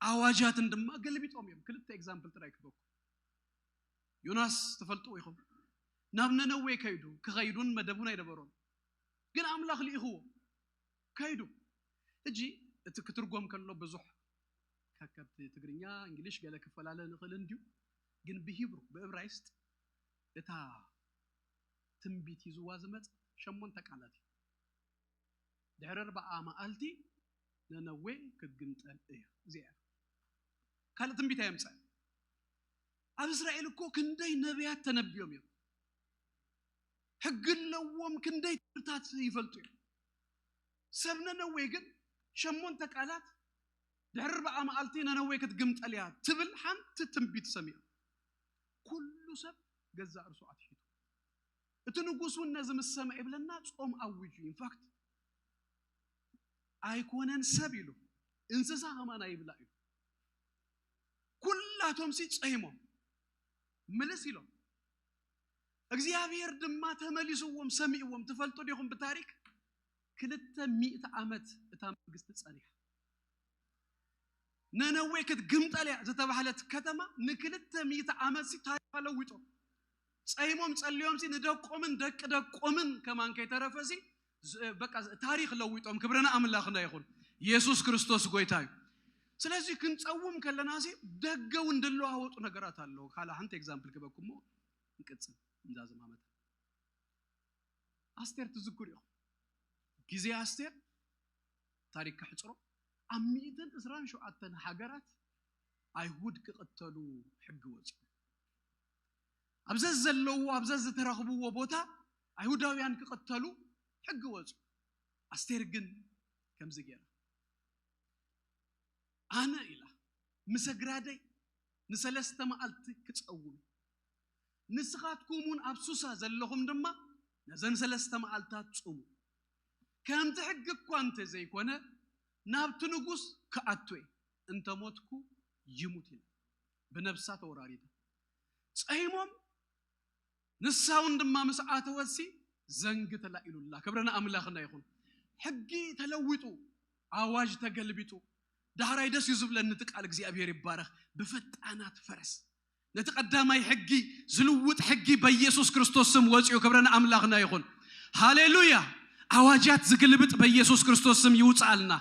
ኣዋጃትን ድማ ገልቢጦም እዮም። ክልተ ኤግዛምፕል ጥራይ ክበኩ። ዮናስ ትፈልጥዎ ኢኹም። ናብ ነነዌ ከይዱ፣ ክኸይዱን መደቡን ኣይነበሮን። ግን ኣምላኽ ልኢኽዎ፣ ከይዱ። ሕጂ እቲ ክትርጎም ከሎ ብዙሕ ከከብቲ ትግርኛ፣ እንግሊሽ ገለ ክፈላለ ንኽእል እንድዩ። ግን ብሂብሩ፣ ብእብራይስጥ እታ ትንቢት ሒዝዋ ዝመጽ ሸሞንተ ቃላት እዩ። ድሕሪ ኣርባዓ መዓልቲ ነነዌ ክትግምጠል እያ። እዚኣ እያ። ካልእ ትንቢት ኣየምጸ። ኣብ እስራኤል እኮ ክንደይ ነቢያት ተነቢዮም እዮም። ሕጊ ኣለዎም፣ ክንደይ ትምህርታት ይፈልጡ እዮም። ሰብ ነነዌ ግን ሸሞንተ ቃላት ድሕሪ ኣርባዓ መዓልቲ ነነዌ ክትግምጠል እያ ትብል ሓንቲ ትንቢት ሰሚዑ። ኩሉ ሰብ ገዛእ ርእሱ ኣትሒቱ። እቲ ንጉስ እውን ነዚ ምስ ሰምዐ ይብለና ጾም ኣዊጁ። ኢንፋክት ኣይኮነን ሰብ ኢሉ፣ እንስሳ ከማን ኣይብላዕ ኢሉ። ኩላቶም ሲ ጸይሞም ምልስ ኢሎም። እግዚኣብሔር ድማ ተመሊስዎም፣ ሰሚዕዎም። ትፈልጡ ዲኹም ብታሪክ ክልተ ሚእቲ ዓመት እታ መንግስቲ ጸኒሓ። ነነዌ ክትግምጠል እያ ዝተባህለት ከተማ ንክልተ ሚእቲ ዓመት ሲ ታሪኻ ለዊጦም። ጸይሞም ጸልዮም ሲ ንደቆምን ደቂ ደቆምን ከማን ከይተረፈ ሲ ዝ- በቃ ታሪኽ ለዊጦም። ክብሪ ንኣምላኽና ይኹን። ኢየሱስ ክርስቶስ ጎይታ እዩ። ስለዚ ክንጸውም ከለና ሲ ደገ እውን ድለዋወጡ ነገራት ኣለዉ። ካልእ ሓንቲ ኤግዛምፕል ክበኩሞ ንቅጽል እንዳ ዝማመት ኣስቴር ትዝክሩ ኢኹም። ግዜ ኣስቴር ታሪክ ከሕጽሮ ኣብ ሚእትን ዕስራን ሸውዓተን ሃገራት ኣይሁድ ክቕተሉ ሕጊ ወጽዩ። ኣብ ዘዘለዎ ኣብ ዘዝተረኽብዎ ቦታ ኣይሁዳውያን ክቕተሉ ሕጊ ወጽዩ። ኣስቴር ግን ከምዚ ገይራ ኣነ ኢላ ምሰግራደይ ንሰለስተ መዓልቲ ክጸውም ንስኻትኩም እውን ኣብ ሱሳ ዘለኹም ድማ ነዘን ሰለስተ መዓልታት ጽሙ። ከምቲ ሕጊ እኳ እንተ ዘይኮነ ናብቲ ንጉስ ክኣቱ እየ፣ እንተ ሞትኩ ይሙት ኢላ ብነብሳ ተወራሪዳ ጸይሞም ንሳ እውን ድማ ምስ ኣተወትሲ ዘንጊ ተላኢሉላ። ክብሪ ንኣምላኽና ይኹን። ሕጊ ተለዊጡ፣ ኣዋጅ ተገልቢጡ። ዳሕራይ ደስ እዩ ዝብለኒ እቲ ቃል እግዚኣብሔር ይባረኽ። ብፈጣናት ፈረስ ነቲ ቀዳማይ ሕጊ ዝልውጥ ሕጊ በኢየሱስ ክርስቶስ ስም ወፂኡ። ክብሪ ንኣምላኽና ይኹን። ሃሌሉያ። ኣዋጃት ዝግልብጥ በኢየሱስ ክርስቶስ ስም ይውፅኣልና።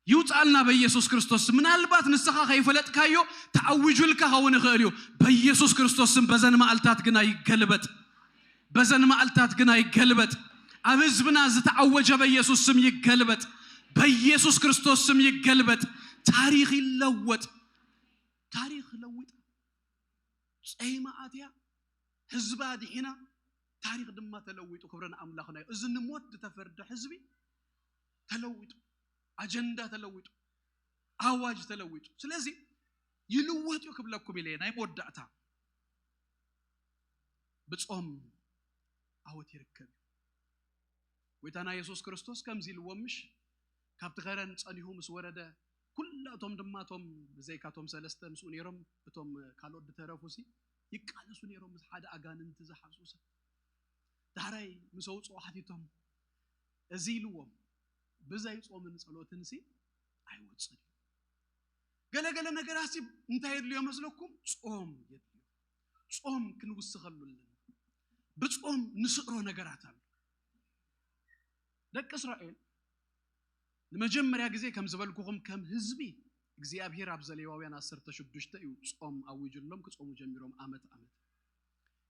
ይውፅኣልና በኢየሱስ ክርስቶስ። ምናልባት ንስኻ ከይፈለጥካዮ ተኣዊጁልካ ኸውን ይኽእል እዩ። በኢየሱስ ክርስቶስ ስም በዘን መዓልታት ግና ይገልበጥ። በዘን መዓልታት ግና ይገልበጥ። ኣብ ህዝብና ዝተኣወጀ በኢየሱስ ስም ይገልበጥ። በኢየሱስ ክርስቶስ ስም ይገልበጥ። ታሪኽ ይለወጥ። ታሪኽ ለዊጣ ጸይማ ኣትያ ህዝባ ድሒና ታሪኽ ድማ ተለዊጡ። ክብሪ ንኣምላኽና እዩ። እዚ ንሞት ዝተፈርደ ህዝቢ ተለዊጡ፣ ኣጀንዳ ተለዊጡ፣ ኣዋጅ ተለዊጡ። ስለዚ ይልወጥ እዩ ክብለኩም ኢለ ናይ መወዳእታ ብጾም ዓወት ይርከብ እዩ። ጎይታና የሱስ ክርስቶስ ከምዚ ኢልዎም ምሽ ካብቲ ከረን ጸኒሑ ምስ ወረደ ኩላቶም ድማ እቶም ብዘይካቶም ሰለስተ ምስኡ ነይሮም እቶም ካልኦት ድተረፉሲ ይቃለሱ ነይሮም ምስ ሓደ ኣጋንንቲ ዝሓዙ ሰብ። ዳሕራይ ምስ ኣውፅኦ ሓቲቶም እዚ ኢልዎም ብዘይ ጾምን ጸሎትን ሲ ኣይወፅን እዩ። ገለገለ ነገራት ሲ እንታይ የድልዮ መስለኩም? ጾም የድልዮ። ጾም ክንውስኸሉ ኣለና። ብጾም ንስዕሮ ነገራት ኣሎ። ደቂ እስራኤል ንመጀመርያ ግዜ ከም ዝበልኩኹም ከም ህዝቢ እግዚኣብሔር ኣብ ዘሌዋውያን ዓሰርተ ሽዱሽተ እዩ ጾም ኣዊጅሎም ክጾሙ ጀሚሮም ዓመት ዓመት።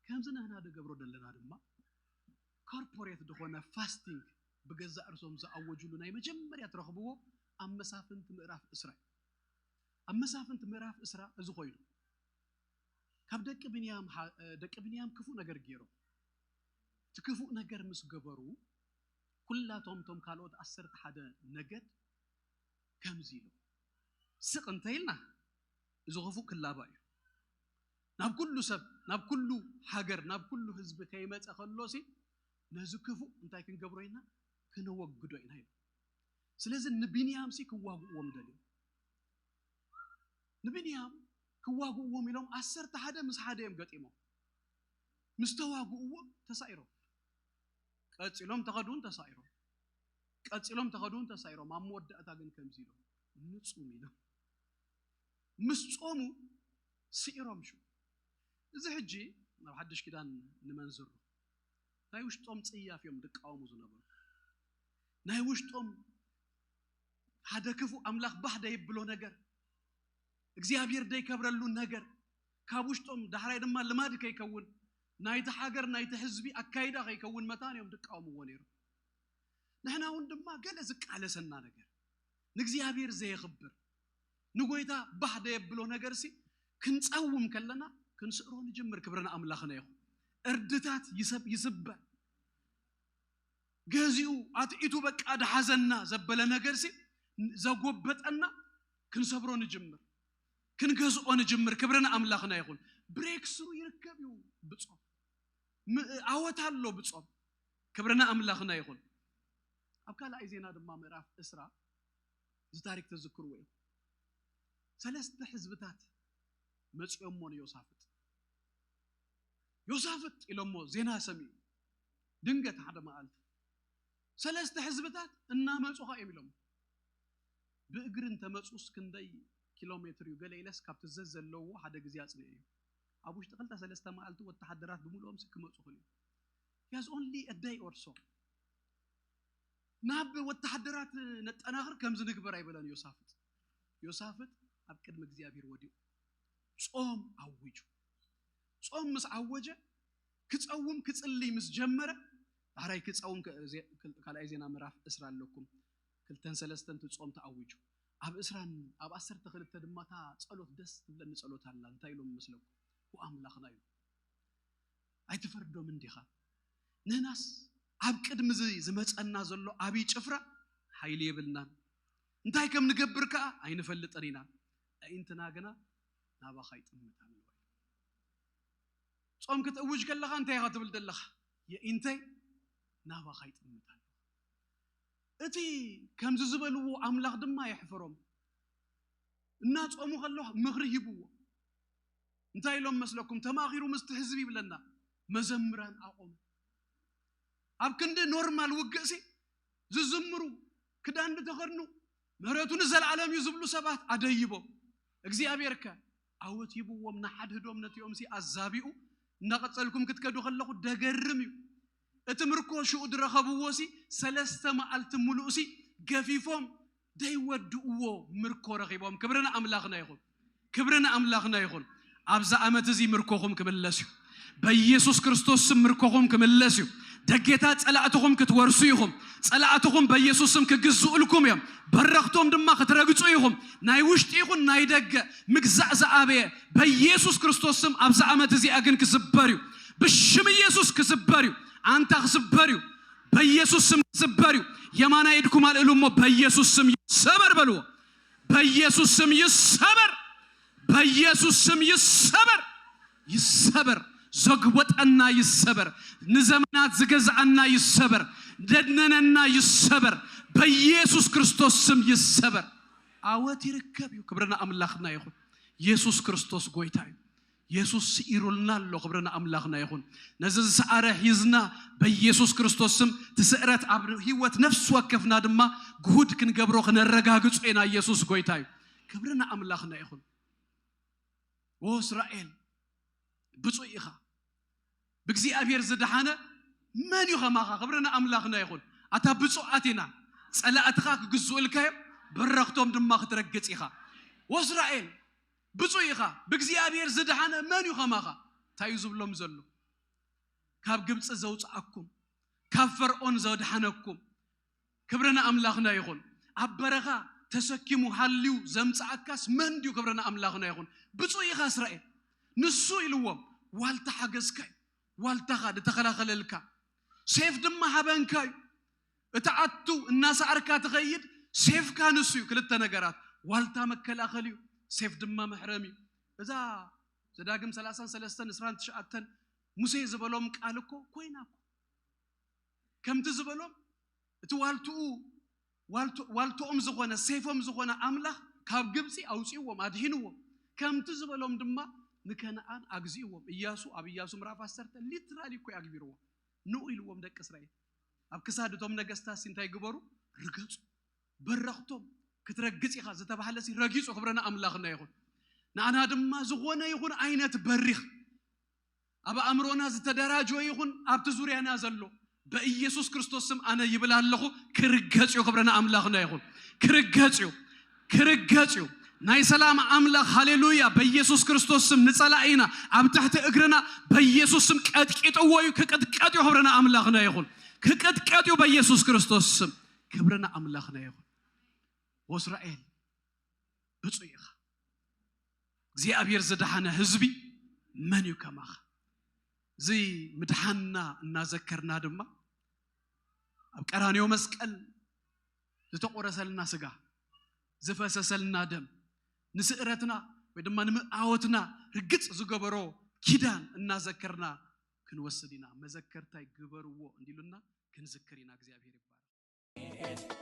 ከምዚ ንህና ደገብሮ ዘለና ድማ ኮርፖሬት ዝኾነ ፋስቲንግ ብገዛእ ርእሶም ዝኣወጅሉ ናይ መጀመርያ ትረኽብዎ ኣብ መሳፍንቲ ምዕራፍ ዕስራ እዩ። ኣብ መሳፍንቲ ምዕራፍ ዕስራ እዚ ኮይኑ ካብ ደቂ ብንያም ደቂ ብንያም ክፉእ ነገር ገይሮም እቲ ክፉእ ነገር ምስ ገበሩ ኩላቶም ቶም ካልኦት ዓሰርተ ሓደ ነገድ ከምዚ ኢሎም ስቕ እንተ ኢልና እዚ ክፉእ ክላባእ እዩ ናብ ኩሉ ሰብ ናብ ኩሉ ሃገር ናብ ኩሉ ህዝቢ ከይመፀ ከሎ ሲ ነዚ ክፉእ እንታይ ክንገብሮ ኢና ክነወግዶ ኢና ኢሎም ስለዚ ንብንያም ሲ ክዋግእዎም ደልዮም ንብንያም ክዋግእዎም ኢሎም ዓሰርተ ሓደ ምስ ሓደ እዮም ገጢሞም ምስ ተዋግእዎም ተሳኢሮም ቀፂሎም ተኸዱን ተሳኢሮም ቀፂሎም ተኸዱን ተሳኢሮም ኣብ መወዳእታ ግን ከምዚ ኢሎም ንፁም ኢሎም ምስ ፆሙ ስኢሮም ሽው እዚ ሕጂ ናብ ሓድሽ ኪዳን ንመንዝሮ። ናይ ውሽጦም ጽያፍ እዮም ድቃወሙ ዝነበሩ። ናይ ውሽጦም ሓደ ክፉእ ኣምላኽ ባህ ደይብሎ ነገር፣ እግዚኣብሔር ደይከብረሉ ነገር፣ ካብ ውሽጦም ዳሕራይ ድማ ልማድ ከይከውን፣ ናይቲ ሃገር ናይቲ ህዝቢ ኣካይዳ ከይከውን መታን እዮም ድቃወምዎ ነይሩ። ንሕና እውን ድማ ገለ ዝቃለሰና ነገር፣ ንእግዚኣብሔር ዘየኽብር፣ ንጎይታ ባህ ደየብሎ ነገርሲ ክንጸውም ከለና ክንስእሮ ንጅምር። ክብርና ኣምላኽና ይኹን። እርድታት ይሰብ ይስበር፣ ገዚኡ ኣትዒቱ በቃ ደሓዘና ዘበለ ነገርሲ ዘጎበጠና ክንሰብሮ ንጅምር፣ ክንገዝኦ ንጅምር። ክብርና ኣምላኽና ይኹን። ብሬክ ስሩ ይርከብ እዩ ብጾም። ም- ኣወት ኣሎ ብጾም። ክብርና ኣምላኽና ይኹን። ኣብ ካልኣይ ዜና ድማ ምዕራፍ ዕስራ እዚ ታሪክ ተዝክርዎ እዩ። ሰለስተ ህዝብታት መጺኦሞ ንዮሳፍጥ። ዮሳፍጥ ኢሎሞ ዜና ሰሚዑ። ድንገት ሓደ መዓልቲ ሰለስተ ህዝብታት እናመጹኻ እዮም ኢሎም። ብእግሪ እንተመጹስ ክንደይ ኪሎ ሜትር እዩ ገለ ኢለስ ካብቲ ዘዘለዎ ሓደ ግዜ ኣጽንዑ እዩ። ኣብ ውሽጢ ክልተ ሰለስተ መዓልቲ ወተሃደራት ብምልኦም ሲ ክመጹ ክሉ። He has only a day or so። ናብ ወተሃደራት ነጠናኽር ከምዚ ንግበር ኣይበለን ዮሳፍጥ። ዮሳፍጥ ኣብ ቅድሚ እግዚኣብሔር ወዲቑ ጾም ኣዊጁ። ጾም ምስ ኣወጀ ክጸውም ክጽልይ ምስ ጀመረ፣ ዳሕራይ ክጸውም ከ- ዜ- ክል- ካልኣይ ዜና ምዕራፍ ዕስራ ኣለኩም። ክልተን ሰለስተን እቲ ጾም ተኣዊጁ። ኣብ ዕስራን ኣብ ዓሰርተ ክልተ ድማ እታ ጸሎት ደስ ትብለኒ ጸሎት ኣላ። እንታይ ኢሎም ይመስለኩም? "ኦ ኣምላኽና" ኢሉ። "ኣይትፈርዶምን ዲኻ? ንሕናስ ኣብ ቅድሚ እዚ ዝመጸና ዘሎ ዓብዪ ጭፍራ ሓይሊ የብልናን። እንታይ ከም ንገብር ከኣ ኣይንፈልጥን ኢና። ኣዒንትና ግና ናባኻ ይጥምት ኣለዋ" ኢሉ። ጾም ክትእውጅ ከለኻ እንታይ ኢኻ ትብል ዘለኻ? "የኢንተይ ናባኻ ይጥምት ኣለኹ።" እቲ ከምዚ ዝበልዎ ኣምላኽ ድማ የሕፍሮም። እናጾሙ ከለዉ ምኽሪ ሂብዎ። እንታይ ኢሎም መስለኩም? ተማኺሩ ምስቲ ህዝቢ ይብለና። መዘምራን ኣቆመ። ኣብ ክንዲ ኖርማል ውግእሲ ዝዝምሩ፣ ክዳን ዝተኸድኑ፣ "ምሕረቱ ንዘለዓለም እዩ" ዝብሉ ሰባት ኣደይቦም። እግዚኣብሔር ከ ኣወት ሂብዎም፣ ንሓድህዶም ነቲኦም ሲ ኣዛቢኡ እናቐጸልኩም ክትከዱ ከለኹ ደገርም እዩ። እቲ ምርኮ ሽኡ ዝረኸብዎ ሲ ሰለስተ መዓልቲ ሙሉእ ሲ ገፊፎም ደይወድእዎ ምርኮ ረኺቦም። ክብሪ ንኣምላኽና ይኹን። ክብሪ ንኣምላኽና ይኹን። ኣብዛ ዓመት እዚ ምርኮኹም ክምለስ እዩ። በኢየሱስ ክርስቶስ ስም ምርኮኹም ክምለስ እዩ። ደጌታት ጸላእትኹም ክትወርሱ ኢኹም። ጸላእትኹም በኢየሱስ ስም ክግዝኡልኩም እዮም። በረኽቶም ድማ ክትረግጹ ኢኹም። ናይ ውሽጢ ይኹን ናይ ደገ ምግዛእ ዝኣበየ በኢየሱስ ክርስቶስ ስም ኣብዛ ዓመት እዚኣ ግን ክስበር እዩ። ብሽም ኢየሱስ ክስበር እዩ። ኣንታ ክስበር እዩ። በኢየሱስ ስም ክስበር እዩ። የማናይ ኢድኩም ኣልዕሉ እሞ በኢየሱስ ስም ይሰበር በልዎ። በኢየሱስ ስም ይሰበር። በኢየሱስ ስም ይሰበር። ይሰበር። ዘግወጠና ይሰበር። ንዘመናት ዝገዝኣና ይሰበር። ደድነነና ይሰበር። በኢየሱስ ክርስቶስ ስም ይሰበር። ኣወት ይርከብ እዩ። ክብርና ኣምላኽና ይኹን። ኢየሱስ ክርስቶስ ጎይታ እዩ። ኢየሱስ ስኢሩልና ኣሎ። ክብርና ኣምላኽና ይኹን። ነዚ ዝሰኣረ ሒዝና በኢየሱስ ክርስቶስ ስም ትስዕረት ኣብ ህይወት ነፍሲ ወከፍና ድማ ግሁድ ክንገብሮ ክነረጋግጾ ኢና። ኢየሱስ ጎይታ እዩ። ክብርና ኣምላኽና ይኹን። "ዎ እስራኤል ብፁዕ ኢኻ፣ ብእግዚኣብሔር ዝደሓነ መን እዩ ከማኻ?" ክብርና ኣምላኽና ይኹን። ኣታ ብፁዓት ኢና፣ ጸላእትኻ ክግዝኡልካ እዮም፣ በረኽቶም ድማ ክትረግጽ ኢኻ። "ዎ እስራኤል ብፁዕ ኢኻ፣ ብእግዚኣብሔር ዝደሓነ መን እዩ ከማኻ?" እንታይ እዩ ዝብሎም ዘሎ? "ካብ ግብጺ ዘውጽኣኩም፣ ካብ ፈርዖን ዘድሓነኩም" ክብሪ ንኣምላኽና ይኹን። ኣብ በረኻ ተሰኪሙ ሃልዩ ዘምጽኣካስ መን ድዩ? ክብሪ ንኣምላኽና ይኹን። ብፁዕ ኢኻ እስራኤል። ንሱ ኢልዎም፣ ዋልታ ሓገዝካ እዩ። ዋልታኻ ዝተኸላኸለልካ፣ ሴፍ ድማ ሃበንካ እዩ። እትኣቱ እናሰዓርካ ትኸይድ ሴፍካ ንሱ እዩ። ክልተ ነገራት፣ ዋልታ መከላኸሊ እዩ፣ ሴፍ ድማ መሕረሚ እዩ። እዛ ዘዳግም ሰላሳን ሰለስተን ዕስራን ትሽዓተን ሙሴ ዝበሎም ቃል እኮ ኮይና እኮ። ከምቲ ዝበሎም እቲ ዋልትኡ ዋልቶ- ዋልቶኦም ዝኾነ ሴፎም ዝኾነ ኣምላኽ ካብ ግብጺ ኣውጺእዎም ኣድሂንዎም። ከምቲ ዝበሎም ድማ ንከነኣን ኣግዚእዎም። እያሱ ኣብ እያሱ ምዕራፍ ዓሰርተ ሊትራሊ እኮ ኣግቢርዎም። ንኡ ኢልዎም ደቂ እስራኤል። ኣብ ክሳድ እቶም ነገስታት ሲ እንታይ ግበሩ? ርገጹ። በረኽቶም ክትረግጽ ኢኻ ዝተባህለ ሲ ረጊጹ። ክብርና ኣምላኽና ይኹን። ንኣና ድማ ዝኾነ ይኹን ዓይነት በሪኽ ኣብ ኣእምሮና ዝተደራጀወ ይኹን ኣብቲ ዙርያና ዘሎ፣ በኢየሱስ ክርስቶስ ስም ኣነ ይብል ኣለኹ፣ ክርገጽ እዩ። ክብሪ ንኣምላኽና ይኹን። ክርገጽ እዩ። ክርገጽ እዩ። ናይ ሰላም ኣምላኽ፣ ሃሌሉያ፣ በኢየሱስ ክርስቶስ ስም ንጸላኢና ኣብ ትሕቲ እግርና በኢየሱስ ስም ቀጥቂጥዎ እዩ። ክቅጥቀጥ እዩ። ክብሪ ንኣምላኽና ይኹን። ክቅጥቀጥ እዩ በኢየሱስ ክርስቶስ ስም። ክብሪ ንኣምላኽና ይኹን። ወእስራኤል ብፁዕ ኢኻ። እግዚኣብሔር ዝደሓነ ህዝቢ መን እዩ ከማኻ? እዚ ምድሓንና እናዘከርና ድማ ኣብ ቀራንዮ መስቀል ዝተቆረሰልና ስጋ፣ ዝፈሰሰልና ደም፣ ንስእረትና ወይ ድማ ንምእኣወትና ርግጽ ዝገበሮ ኪዳን እናዘከርና ክንወስድ ኢና። መዘከርታይ ግበርዎ እንዲሉና ክንዝክር ኢና። እግዚኣብሔር ይባረክ።